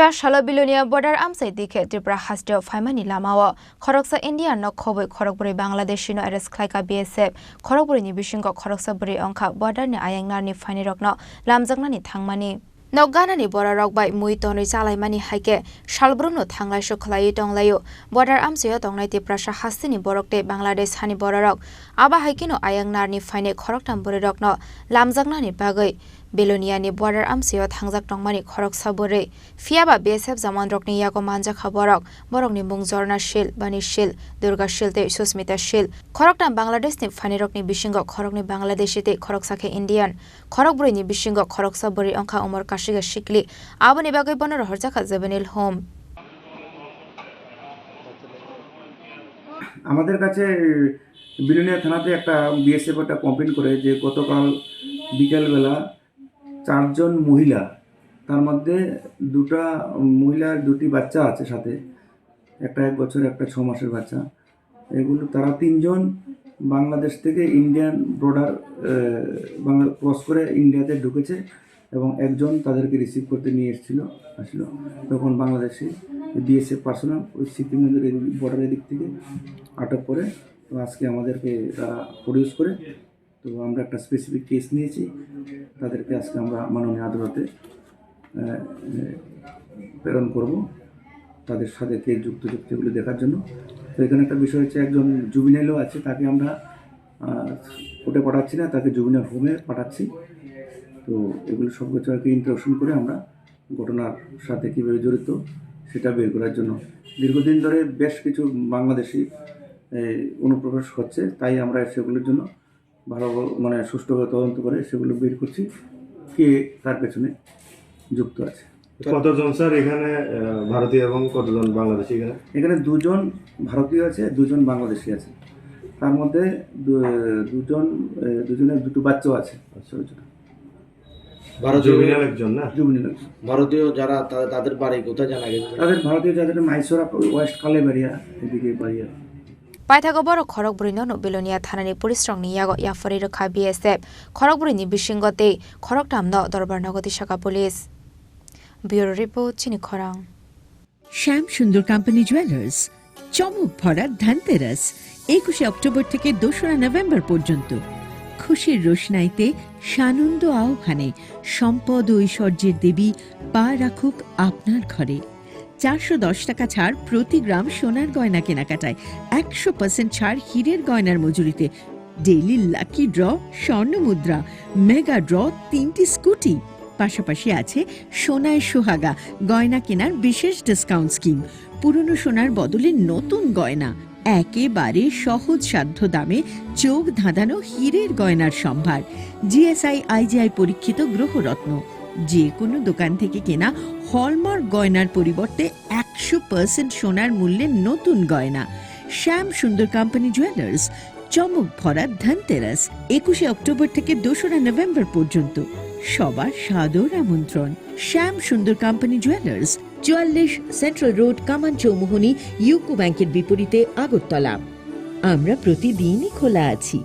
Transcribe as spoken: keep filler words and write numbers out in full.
Tripura salo Bilonia border amchai dikhe Tripura hasteo phaimani lamao khoroksa Indian no khobwi khorokbrwi Bangladeshi no arrest khlaikha B S F. Khorokbrwi ni bisingo khoroksa bwrwi wngkha border ni ayang narni phainai rokno lamjaknani thangmani. Nok ganani bororok bai mui tonwi chalaimani hai khe salbrumno thanglaisu khlaiwi tonglaio. Border amchaio tongnai Tiprasa hasteni borok tei Bangladesh hani bororok abo hai kheno ayang narni phainai khoroktham bwrwirokno lamjaknani bagwi Biloniani border amchaio thangjak tongmani khoroksa bwrwi. Phiyaba B S F jamanrokni yago manjakha borok, borokni mung Jorna Shil, Bani Shil, Durga Shil tei Susmita Shil. Khoroktham Bangladeshni phainairokni bisingo khoroknwi Bangladeshi tei khoroksa khe Indian. Khorokbrwini bisingo khoroksa bwrwi wngkha umor kashiga sikli. Aboni bagwi bono rohorjakha juvenile home. আমাদের কাছে বিলোনিয়া থানাতে একটা বিএসএফ একটা কমপ্লেন করে যে গতকাল বিকেলবেলা চারজন মহিলা, তার মধ্যে দুটা মহিলা, দুটি বাচ্চা আছে সাথে, একটা এক বছর, একটা ছ মাসের বাচ্চা। এগুলো তারা তিনজন বাংলাদেশ থেকে ইন্ডিয়ান বর্ডার, আহ, বাংলা ক্রস করে ইন্ডিয়াতে ঢুকেছে এবং একজন তাদেরকে রিসিভ করতে নিয়ে এসেছিল, আসলো। তখন বাংলাদেশি বিএসএফ পার্সোনাল ওই সিপিং বর্ডারের দিক থেকে আটক করে। তো আজকে আমাদেরকে তারা প্রডিউস করে, তো আমরা একটা স্পেসিফিক কেস নিয়েছি, তাদেরকে আজকে আমরা মাননীয় আদালতে, আহ, প্রেরণ করব, তাদের সাথে কে যুক্ত যুক্তিগুলো দেখার জন্য। তো এখানে একটা বিষয় হচ্ছে, একজন জুবিনাইলও আছে, তাকে আমরা, আহ, কোর্টে পাঠাচ্ছি না, তাকে জুবিনাইল হোমে পাঠাচ্ছি। তো এগুলো সব কিছু আর কি ইন্টারোগেশন করে আমরা ঘটনার সাথে কীভাবে জড়িত সেটা বের করার জন্য। দীর্ঘদিন ধরে বেশ কিছু বাংলাদেশি, এই, অনুপ্রবেশ হচ্ছে, তাই আমরা সেগুলোর জন্য ভালো, মানে, সুষ্ঠুভাবে তদন্ত করে সেগুলো বের করছি, কে কার পেছনে যুক্ত আছে। কতজন স্যার এখানে, আহ, ভারতীয় এবং কতজন বাংলাদেশি এখানে? এখানে দুজন ভারতীয় আছে, দুজন বাংলাদেশি আছে। তার মধ্যে দু-, দুজন, আহ, দুজনের দুটো বাচ্চাও আছে, ছোট ছোট। ভারতীয় জুবিনাল একজন না? জুবিনাল একজন। ভারতীয় যারা তা-, তাদের বাড়ি কোথায় জানা গেছে? তাদের ভারতীয় যাদের মাইসোরা, ওয়েস্ট কালেবাড়িয়া, এদিকে বাড়ি আর কি। Paithago borok khorokbrwino no Bilonia thanani police rokni yago yapharwi rwkha B S F. Khorokbrwini bisingo tei khoroktham no Dorbar nogo tisakha police. Bureau report, Chini Khorang. শ্যাম সুন্দর কোম্পানি জুয়েলার্স, চমক ভরা ধনতেরাস, একুশে অক্টোবর থেকে দোসরা নভেম্বর পর্যন্ত। খুশির রোশনাইতে সানন্দ আহ্বানে সম্পদ ও ঐশ্বর্যের দেবী পা রাখুক আপনার ঘরে। চারশো দশ টাকা ছাড় প্রতি গ্রাম সোনার গয়না কেনাকাটায়, একশো পার্সেন্ট ছাড় হীরের গয়নার মজুরিতে, ডেইলি লাকি ড্র, স্বর্ণ মুদ্রা, মেগা ড্র, তিনটি স্কুটি। পাশাপাশি আছে সোনায় সোহাগা, গয়না কেনার বিশেষ ডিসকাউন্ট স্কিম। পুরনো সোনার বদলে নতুন গয়না, একেবারে সহজসাধ্য দামে চোখ ধাঁধানো হীরের গয়নার সম্ভার। জিএসআই আইজিআই পরীক্ষিত গ্রহরত্ন। যে কোনো দোকান থেকে কেনা হলমার্ক গয়নার পরিবর্তে একশো পার্সেন্ট সোনার মূল্যে নতুন গয়না। শ্যাম সুন্দর কোম্পানি জুয়েলার্স, চমক ভরা ধনতেরাস, একুশে অক্টোবর থেকে দোসরা নভেম্বর পর্যন্ত। সবার সাদর আমন্ত্রণ। শ্যাম সুন্দর কোম্পানি জুয়েলার্স, চুয়াল্লিশ সেন্ট্রাল রোড, কামান চৌমুহনী, ইউকো ব্যাংকের বিপরীতে, আগরতলা। আমরা প্রতিদিনই খোলা আছি।